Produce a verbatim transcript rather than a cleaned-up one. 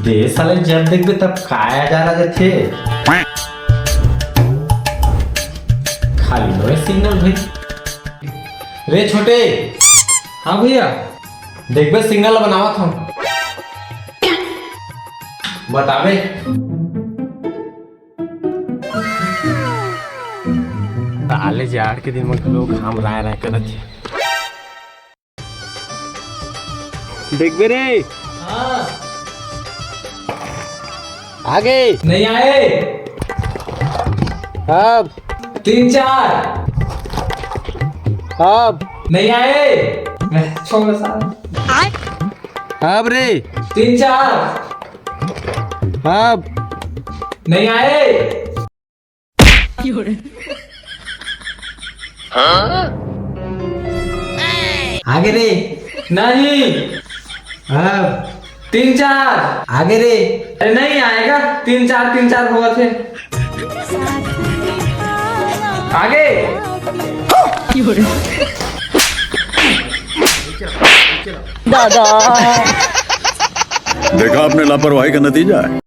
बे साले, जब देखबे तब काया जा रहा जाथे। खाली नोए सिग्नल भाई। रे छोटे। हाँ भैया। देखबे सिग्नल बनावत हूँ। बतावे। साले जाड़ के दिन में लोग घाम राय राय करत हे। देखबे रे। हाँ। आगे। नहीं आए। अब। तीन चार। अब। नहीं आए। मैं छोड़ साला। अब रे। तीन चार। अब। नहीं आए। आगे रे। नहीं। अब। तीन चार। आगे रे। अरे नहीं आएगा, तीन चार, तीन चार हुआ थे। आगे। दादा। देखा आपने लापरवाही का नतीजा है।